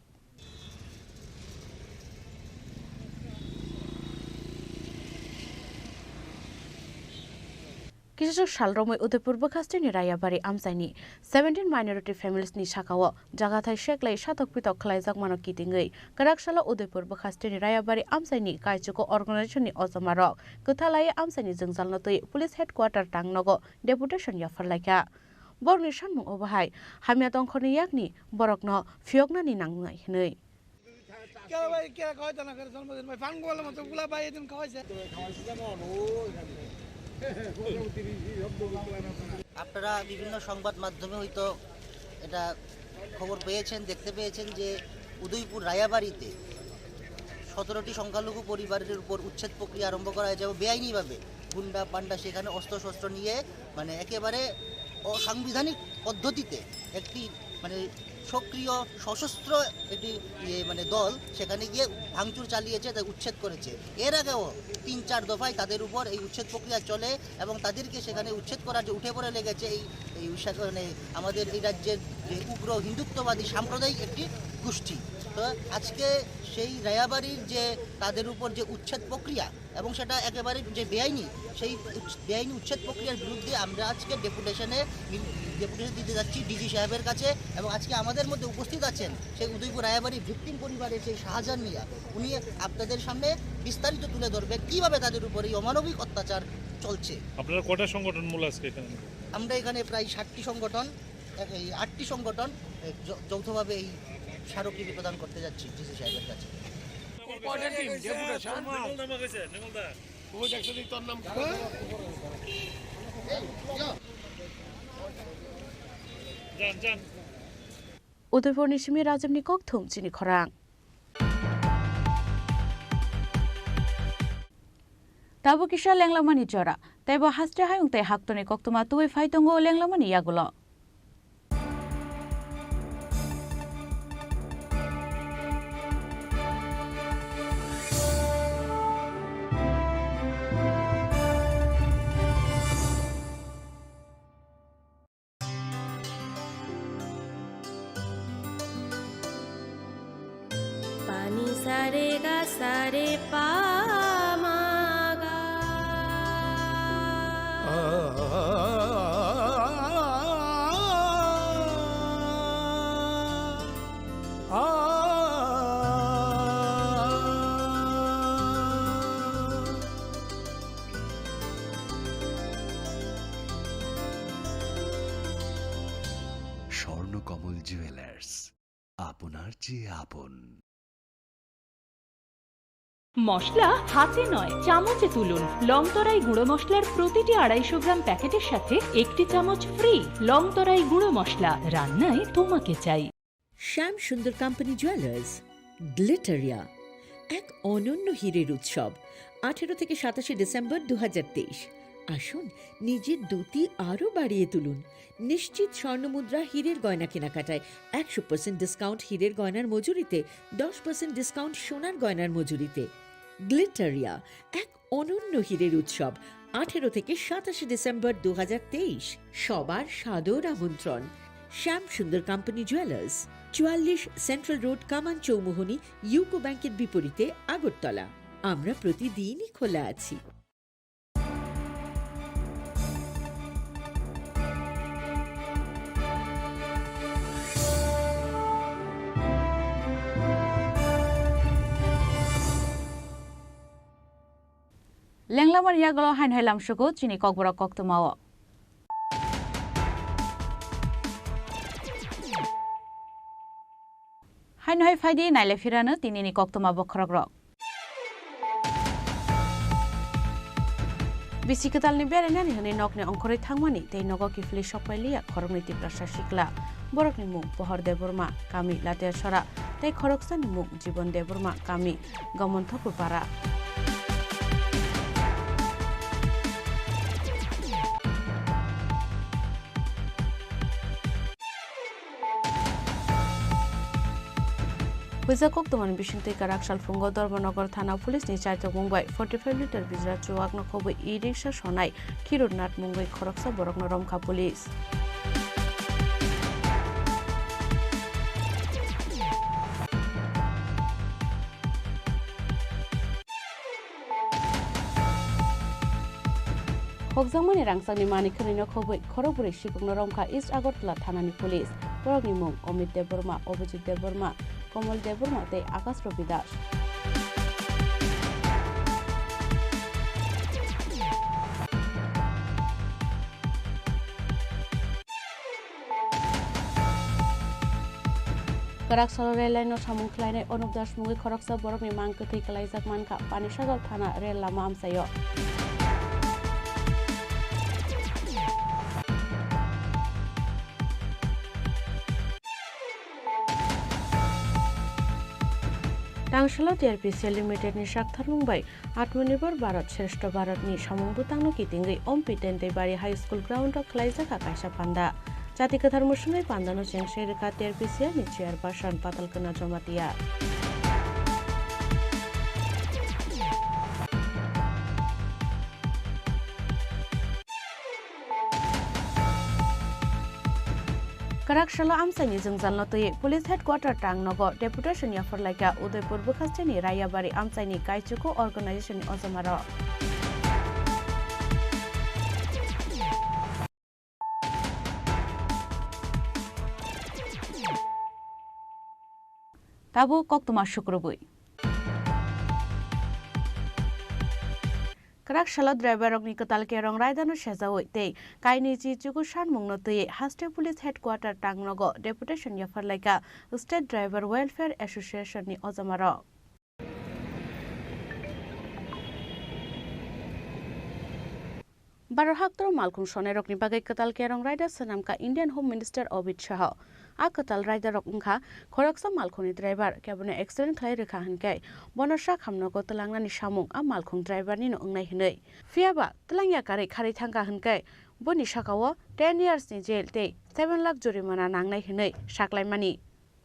Kisaswk sal romwi Udaipur bwkhasteni Rayabari amchaini seventeen minority families ni sakao jagathai seklai satok pitok khlaijakmano kitingwi kwraksalo Udaipur bwkhasteni Rayabari amchaini Kaichuku organization ni ojomarok kwthalai amchaini jwngjalno twi Police Headquarter Tangnogo deputation yapharlaikha. Borokni sanmung obo hai, hamya tongkhorni yakni borokno phiyoknani nangnai hwnwi. আপনারা বিভিন্ন সংবাদ মাধ্যমে হয়তো এটা খবর পেয়েছেন, দেখতে পেয়েছেন যে উদয়পুর রায়াবাড়িতে সতেরোটি সংখ্যালঘু পরিবারের উপর উচ্ছেদ প্রক্রিয়া আরম্ভ করা হয়েছে এবং বেআইনিভাবে গুন্ডা পান্ডা সেখানে অস্ত্রশস্ত্র নিয়ে, মানে, একেবারে অসাংবিধানিক পদ্ধতিতে একটি মানে সক্রিয় সশস্ত্র একটি ইয়ে মানে দল সেখানে গিয়ে ভাঙচুর চালিয়েছে, তাই উচ্ছেদ করেছে। এর আগেও তিন চার দফায় তাদের উপর এই উচ্ছেদ প্রক্রিয়া চলে এবং তাদেরকে সেখানে উচ্ছেদ করার যে উঠে পড়ে লেগেছে এই, এই উৎসা-, মানে আমাদের এই রাজ্যের যে উগ্র হিন্দুত্ববাদী সাম্প্রদায়িক একটি গোষ্ঠী। তো আজকে সেই রায়াবাড়ির যে তাদের উপর যে উচ্ছেদ প্রক্রিয়া এবং সেটা একেবারে যে বেআইনি, সেই উচ্ছ-, বেআইনি উচ্ছেদ প্রক্রিয়ার বিরুদ্ধে আমরা আজকে ডেপুটেশনে মিল-, ডেপুটেশন দিতে যাচ্ছি ডিসি সাহেবের কাছে। এবং আজকে আমাদের মধ্যে উপস্থিত আছেন সেই উদয়পুর রায়াবাড়ি ভিকটিম পরিবারের সেই শাহজাহান মিয়া, উনি আপনাদের সামনে বিস্তারিত তুলে ধরবেন কিভাবে তাদের উপর এই অমানবিক অত্যাচার চলছে। আপনারা কটা সংগঠন মূল আজকে এখানে? আমরা এখানে প্রায় ষাটটি সংগঠন, এই আটটি সংগঠন, এ, যৌ-, যৌথভাবে এই স্মারকলিপি প্রদান করতে যাচ্ছি ডিসি সাহেবের কাছে। কয়টা টিম? ডেপুটেশন? নির্মল দা, নির্মল দা। ওই দেখছো নি তোর নাম? যান, যান। Udaipurni simi Rajabni kokthum chini khorang. Tabuk kisa lenglamani jora, teibo haste hayung tei haktorni koktwma tubui phai tongo lenglamani yagulo. Pani sare ga sare pa ma ga. Swarnakamal jewellers, আপনার চেয়ে আপন। মশলা হাতে নয়, চামচে তুলুন। লংতরাই গুঁড়ো মশলার প্রতিটি আড়াইশো গ্রাম প্যাকেটের সাথে একটি চামচ ফ্রি। লংতরাই গুঁড়ো মশলা, রান্নায় তোমাকে চাই। শ্যাম সুন্দর কোম্পানি জুয়েলার্স, গ্লিটারিয়া, এক অনন্য হীরের উৎসব, আঠেরো থেকে সাতাশে ডিসেম্বর দু হাজার তেইশ। আসুন, নিজের দ্যুতি আরও বাড়িয়ে তুলুন। নিশ্চিত স্বর্ণমুদ্রা, হীরের গয়না কেনাকাটায় একশো পার্সেন্ট ডিসকাউন্ট হীরের গয়নার মজুরিতে, দশ পার্সেন্ট ডিসকাউন্ট সোনার গয়নার মজুরিতে। গ্লিটারিয়া, এক অনন্য হীরের উৎসব, আঠেরো থেকে সাতাশে ডিসেম্বর দু হাজার তেইশ। সবার সাদর আমন্ত্রণ। শ্যাম সুন্দর কোম্পানি জুয়েলার্স, চুয়াল্লিশ সেন্ট্রাল রোড, কামান চৌমুহনী, ইউকো ব্যাংকের বিপরীতে, আগরতলা। আমরা প্রতিদিনই খোলা আছি। Lenglamani yagulo haino hai lamsugo chini kokborok koktwmao. Haino hai phaidi naile phirano tinini koktwma bokhorokrok. Bisi kwtalni berainani hwnwi nokni ongkhorwi thangmani tei nogo kiphilwi sokpai liya khoroknwi Tiprasa sikla. Borokni mung Pohor Debbarma, kami Latiasora, tei khoroksani mung Jibon Debbarma, kami Gomonthakur Para. Huijak koktwmani bisingtwi kwrak salphungo Dharmanagar thana police ni chaitok mung bai forty five litre bijra chuwakno khobwi e-rickshaw sonai Khirurnath mungwi khoroksa borokno romkha police. Khokjakmani rangchakni manwi khwnwino khobwi khorokbrwi sikokno romkha East Agartala thanani police. Borokni mung Omit Debbarma, Abhijit Debbarma, Komol Debbarma tei Akash Ravi Das. Kwrak salo rel line no samung khlainai Anup Das mungwi khoroksa borokni mang kwthwi kwlaijak mankha Panisagar thana rel lama amchaio. Tangsalo T R P C L Limited ni saktharmung bai Atmanirbhar Bharat Shrestha Bharat ni samung bwtangno kitingwi Ompi Tentebari High School ground o khlaijak kha kaisa panda. Jati kwthar mwswngwi pandano chengse rwkha T R P C ni chairperson Patal Kona Jamatia. Kwrak salo amchaini jwngjalno twi police headquarter tang nogo deputation yapharlaikha Udaipur bwkhasteni Raiyabari amchaini Kaichuku organization ni ojamarok. Tabuk koktwma sukrubwi. Kwrak salo driver rokni kwtal kerong raidano sejaui tei kainwi chi chuku sanmungno twiwi haste police headquarter tang nogo deputation yapharlaikha State Driver Welfare Association ni ojamarok. Baro haktoro malkhung sonairokni bagwi kwtal kerong raida swnamkha Indian Home Minister Amit Shah. A kwtal raidarok wngkha khoroksa malkhungni driver, kebono accident khlai rwkha hwnkhe bono sakhamnogo twlangnani samung a malkhung driver nino wngnai hwnwi. Phiyaba twlangya karwi kharwi thangkha hwnkhe boni sakao ten years ni jail tei seven lakh jorimana nangnai hwnwi saklaimani.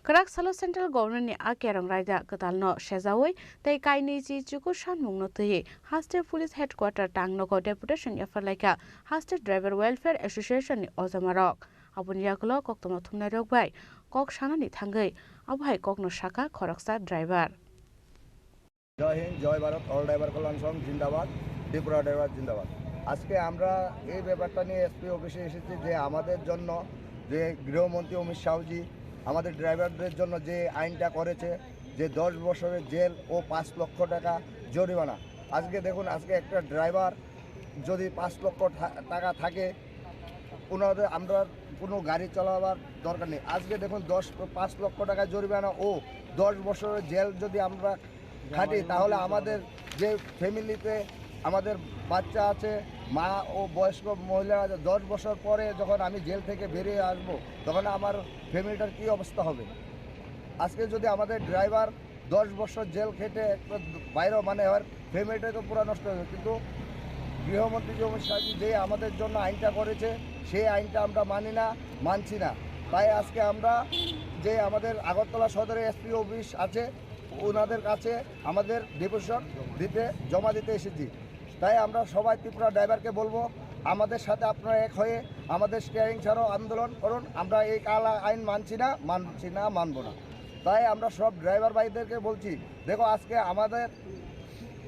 Kwrak salo central government ni a kerong raida kwtalno sejaui tei kainwi chi chuku sanmungno twiwi haste police headquarter tang nogo deputation yapharlaikha haste Driver Welfare Association ni ojamarok. Aboni yagulo koktwma thumnairok bai kok sanani thangwi abo hai kokno sakha khoroksa driver. Joy হিন্দ, Joy Bharat, all driver কল্যাণ সংঘ জিন্দাবাদ, ত্রিপুরা ড্রাইভার জিন্দাবাদ। আজকে আমরা এই ব্যাপারটা নিয়ে এসপি অফিসে এসেছি যে আমাদের জন্য যে গৃহমন্ত্রী অমিত শাহজি আমাদের ড্রাইভারদের জন্য যে আইনটা করেছে, যে দশ বছরের জেল ও পাঁচ লক্ষ টাকা জরিমানা। আজকে দেখুন, আজকে একটা ড্রাইভার যদি পাঁচ লক্ষ থা-, টাকা থাকে, ওনাদের আমরা কোনো গাড়ি চালাবার দরকার নেই। আজকে দেখুন, দশ, পাঁচ লক্ষ টাকা জরিমানা ও দশ বছরের জেল যদি আমরা খাটি, তাহলে আমাদের যে ফ্যামিলিতে আমাদের বাচ্চা আছে, মা ও বয়স্ক মহিলা আছে, দশ বছর পরে যখন আমি জেল থেকে বেরিয়ে আসব, তখন আমার ফ্যামিলিটার কী অবস্থা হবে? আজকে যদি আমাদের ড্রাইভার দশ বছর জেল খেটে একটা বাইরে, মানে, এবার ফ্যামিলিটা তো পুরো নষ্ট হয়ে যাবে। কিন্তু গৃহমন্ত্রী যে অমিত শাহজি যে আমাদের জন্য আইনটা করেছে, সেই আইনটা আমরা মানি না, মানছি না। তাই আজকে আমরা যে আমাদের আগরতলা সদরে এসপি অফিস আছে, ওনাদের কাছে আমাদের ডেপুটেশন দিতে, জমা দিতে এসেছি। তাই আমরা সবাই ত্রিপুরা ড্রাইভারকে বলবো, আমাদের সাথে আপনারা এক হয়ে আমাদের স্টিয়ারিং ছাড়ো আন্দোলন করুন। আমরা এই কালা আইন মানছি না, মানছি না, মানবো না। তাই আমরা সব ড্রাইভার ভাইদেরকে বলছি, দেখো, আজকে আমাদের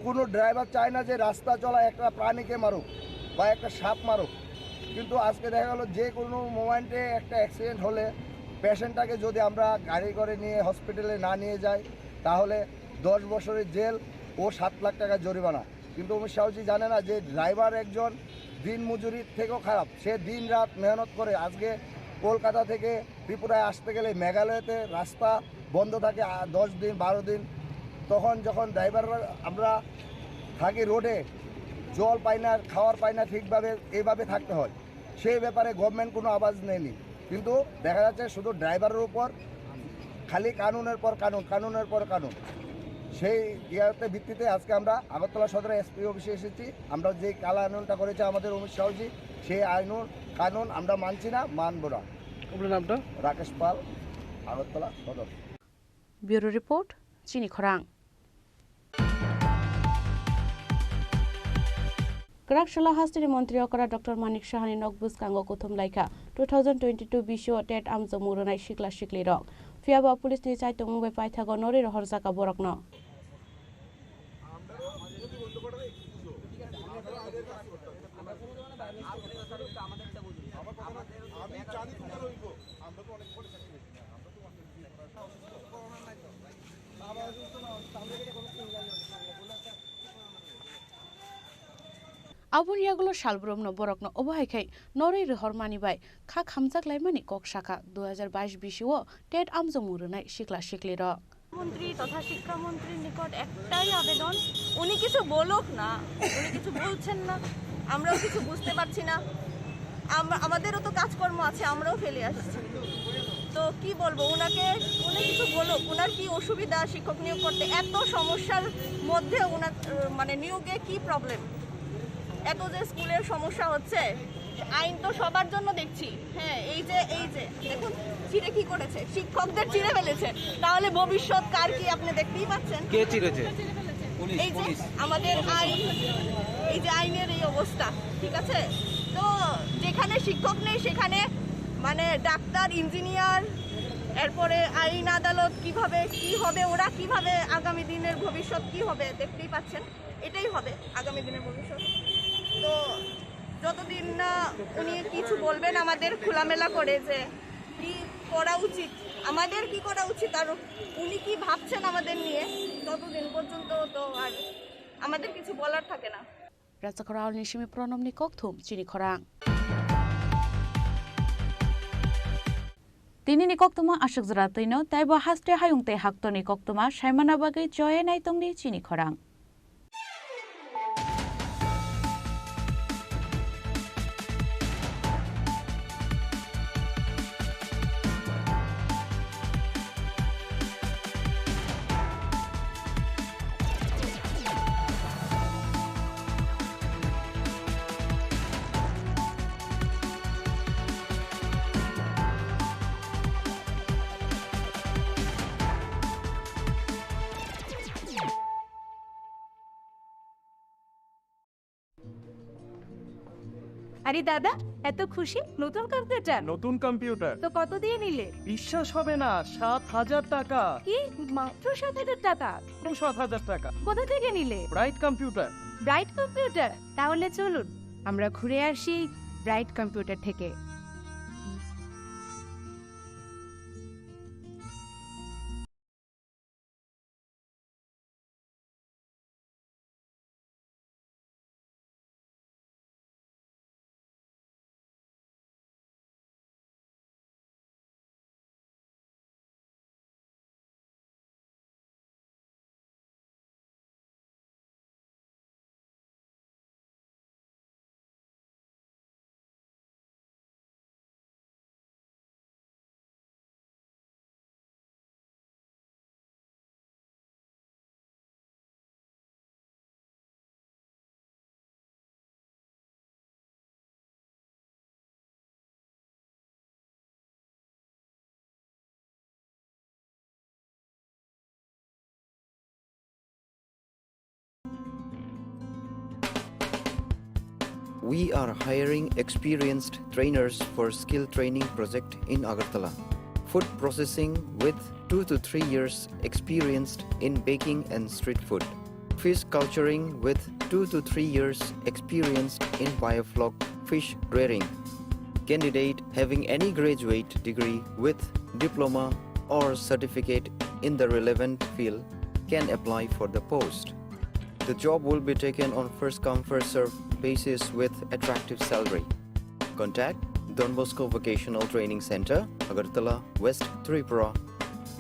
কোনো ড্রাইভার চায় না যে রাস্তা চলা একটা প্রাণীকে মারুক বা একটা সাপ মারুক, কিন্তু আজকে দেখা গেল যে কোনো মোমেন্টে একটা অ্যাক্সিডেন্ট হলে পেশেন্টটাকে যদি আমরা গাড়ি করে নিয়ে হসপিটালে না নিয়ে যাই, তাহলে দশ বছরের জেল ও সাত লাখ টাকা জরিমানা। কিন্তু অমিত শাহজি জানে না যে ড্রাইভার একজন দিন মজুরির থেকেও খারাপ, সে দিন রাত মেহনত করে। আজকে কলকাতা থেকে ত্রিপুরায় আসতে গেলে মেঘালয়তে রাস্তা বন্ধ থাকে আ, দশ দিন, বারো দিন। তখন যখন ড্রাইভাররা আমরা থাকি রোডে, জল পাই না, খাওয়ার পাই না ঠিকভাবে, এইভাবে থাকতে হয়। সেই ব্যাপারে গভর্নমেন্ট কোনো আওয়াজ নেয়নি, কিন্তু দেখা যাচ্ছে শুধু ড্রাইভারের উপর খালি কানুনের পর কানুন, কানুনের পর কানুন। সেই ইয়াতে ভিত্তিতে আজকে আমরা আগরতলা সদরে এসপি অফিসে এসেছি। আমরা যে কালা আইনটা করেছে আমাদের অমিত শাহজি, সেই আইন কানুন আমরা মানছি না, মানব না। আপনার নামটা? রাকেশ পাল, আগরতলা সদর। ব্যুরো রিপোর্ট, চিনি খরাং। Kwrak salo hasteni montri okra Doctor Manik Sahani nok bwskango kuthum laikha two thousand twenty-two bisio tet amjokmung rwnai sikla siklirok. Phiyaba police ni chaitongmung bai paithago norwi rohorjaka borokno. Aboni yagulo salbrumno borokno obo hai khai norwi rohormani bai kha khamjak laimani kok sakha, dui hajar bais bisio tet amjokmung rwnai sikla siklirok. মন্ত্রী তথা শিক্ষামন্ত্রীর নিকট একটাই আবেদন, উনি কিছু বলুক না, উনি কিছু বলছেন না, আমরাও কিছু বুঝতে পারছি না। আম-, আমাদেরও তো কাজকর্ম আছে, আমরাও ফেলে আসছি। তো কি বলবো ওনাকে, উনি কিছু বলুক, ওনার কি অসুবিধা শিক্ষক নিয়োগ করতে, এত সমস্যার মধ্যে ওনার, আহ, মানে নিয়োগে কি প্রবলেম, এত যে স্কুলের সমস্যা হচ্ছে, আইন তো সবার জন্য দেখছি। হ্যাঁ, এই যে, এই যে দেখুন, চিড়ে কি করেছে, শিক্ষকদের চিড়ে ফেলেছে। তাহলে ভবিষ্যৎ কার কি আপনি দেখতেই পাচ্ছেন। কে চিড়েছে? পুলিশ, এই যে পুলিশ। আমাদের আইন, এই যে আইনের এই অবস্থা, ঠিক আছে? তো যেখানে শিক্ষক নেই, সেখানে মানে ডাক্তার, ইঞ্জিনিয়ার, এরপরে আইন আদালত কিভাবে কি হবে, ওরা কিভাবে আগামী দিনের ভবিষ্যৎ কি হবে দেখতেই পাচ্ছেন। এটাই হবে আগামী দিনের ভবিষ্যৎ। তো যতদিন না উনি কিছু বলবেন আমাদের খোলামেলা করে যে কি করা উচিত, আমাদের কি করা উচিত, আর উনি কি ভাবছেন আমাদের নিয়ে, ততদিন পর্যন্ত তো আর আমাদের কিছু বলার থাকে না। Rachakhoralni simi Pranobni kokthum chini khorang. Tinini koktwma aswk jora twino, teibo haste hayung tei haktorni koktwma saimana bagwi choye naitongdi chini khorang. আরে দাদা, এত খুশি? নতুন কম্পিউটার? নতুন কম্পিউটার। তো কত দিয়ে নিলে? বিশ্বাস হবে না, সাত হাজার টাকা। কি? মাত্র সাত হাজার টাকা? সাত হাজার টাকা। কোথা থেকে নিলে? Bright computer. Bright computer? তাহলে চলুন, আমরা ঘুরে আসি ব্রাইট কম্পিউটার থেকে। We are hiring experienced trainers for skill training project in Agartala. Food processing with two to three years experienced in baking and street food. Fish culturing with two to three years experienced in biofloc fish rearing. Candidate having any graduate degree with diploma or certificate in the relevant field can apply for the post. The job will be taken on first come, first serve basis with attractive salary. Contact Don Bosco Vocational Training Center, Agartala, West Tripura.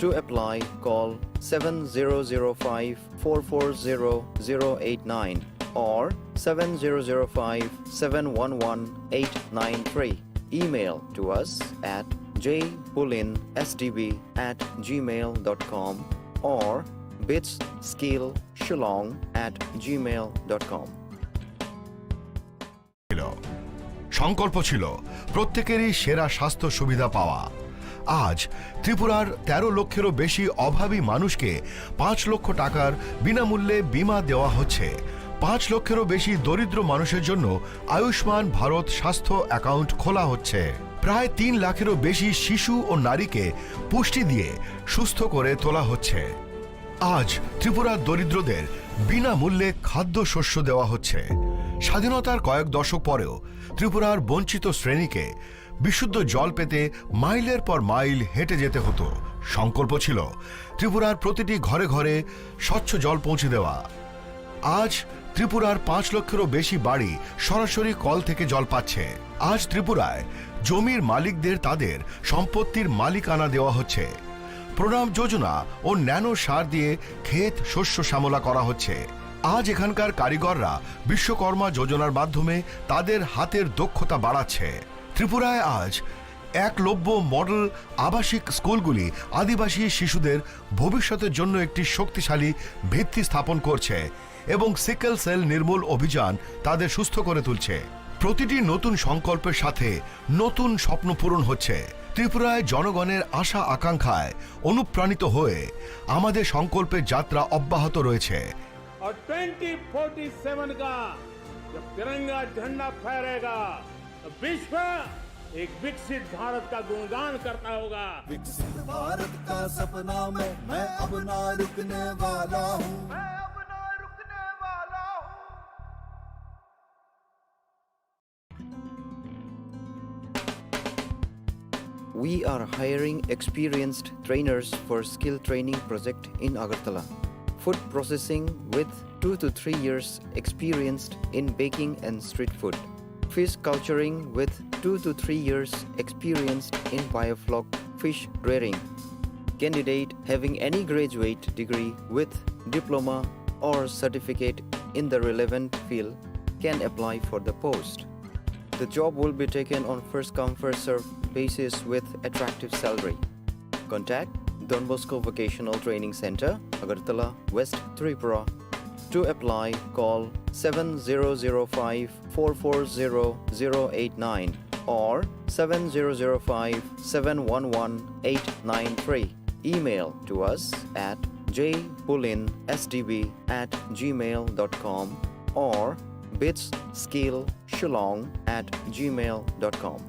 To apply, call seven zero zero five four four zero zero eight nine or seven zero zero five seven one one eight nine three. Email to us at j pulin s d b at gmail dot com or bits skill shillong at gmail dot com. ছিল। সংকল্প ছিল প্রত্যেকেরই সেরা স্বাস্থ্য সুবিধা পাওয়া। আজ ত্রিপুরার তেরো লক্ষেরও বেশি অভাবী মানুষকে পাঁচ লক্ষ টাকার বিনামূল্যে বীমা দেওয়া হচ্ছে। পাঁচ লক্ষেরও বেশি দরিদ্র মানুষের জন্য আয়ুষ্মান ভারত স্বাস্থ্য অ্যাকাউন্ট খোলা হচ্ছে। প্রায় তিন লাখেরও বেশি শিশু ও নারীকে পুষ্টি দিয়ে সুস্থ করে তোলা হচ্ছে। আজ ত্রিপুরার দরিদ্রদের বিনামূল্যে খাদ্যশস্য দেওয়া হচ্ছে। স্বাধীনতার কয়েক দশক পরেও ত্রিপুরার বঞ্চিত শ্রেণীকে বিশুদ্ধ জল পেতে মাইলের পর মাইল হেঁটে যেতে হতো। সংকল্প ছিল ত্রিপুরার প্রতিটি ঘরে ঘরে স্বচ্ছ জল পৌঁছে দেওয়া। আজ ত্রিপুরার পাঁচ লক্ষেরও বেশি বাড়ি সরাসরি কল থেকে জল পাচ্ছে। আজ ত্রিপুরায় জমির মালিকদের তাদের সম্পত্তির মালিকানা দেওয়া হচ্ছে। প্রণাম যোজনা ও ন্যানো সার দিয়ে ক্ষেত শস্য শ্যামলা করা হচ্ছে। আজ এখানকার কারিগররা বিশ্বকর্মা যোজনার মাধ্যমে তাদের হাতের দক্ষতা বাড়াচ্ছে। ত্রিপুরায় আজ একলব্য মডেল আবাসিক স্কুলগুলি আদিবাসী শিশুদের ভবিষ্যতের জন্য একটি শক্তিশালী ভিত্তি স্থাপন করছে এবং সিকেল সেল নির্মূল অভিযান তাদের সুস্থ করে তুলছে। প্রতিটি নতুন সংকল্পের সাথে নতুন স্বপ্ন পূরণ হচ্ছে। ত্রিপুরায় জনগণের আশা আকাঙ্ক্ষায় অনুপ্রাণিত হয়ে আমাদের সংকল্পের যাত্রা অব্যাহত রয়েছে। और ट्वेंटी फोर्टी सेवन का जब तिरंगा झंडा फहरेगा, तो विश्व एक विकसित भारत का गुणगान करता होगा। विकसित भारत का सपना मैं मैं अब ना रुकने वाला हूँ। We are hiring experienced trainers for skill training project in Agartala. Food processing with two to three years experienced in baking and street food. Fish culturing with two to three years experienced in biofloc fish rearing. Candidate having any graduate degree with diploma or certificate in the relevant field can apply for the post. The job will be taken on first come first serve basis with attractive salary. Contact Don Bosco Vocational Training Center, Agartala, West Tripura. To apply, call seven zero zero five four four zero zero eight nine or seven zero zero five seven one one eight nine three. Email to us at jpulinsdb at gmail dot com or bitsskillshillong at gmail dot com.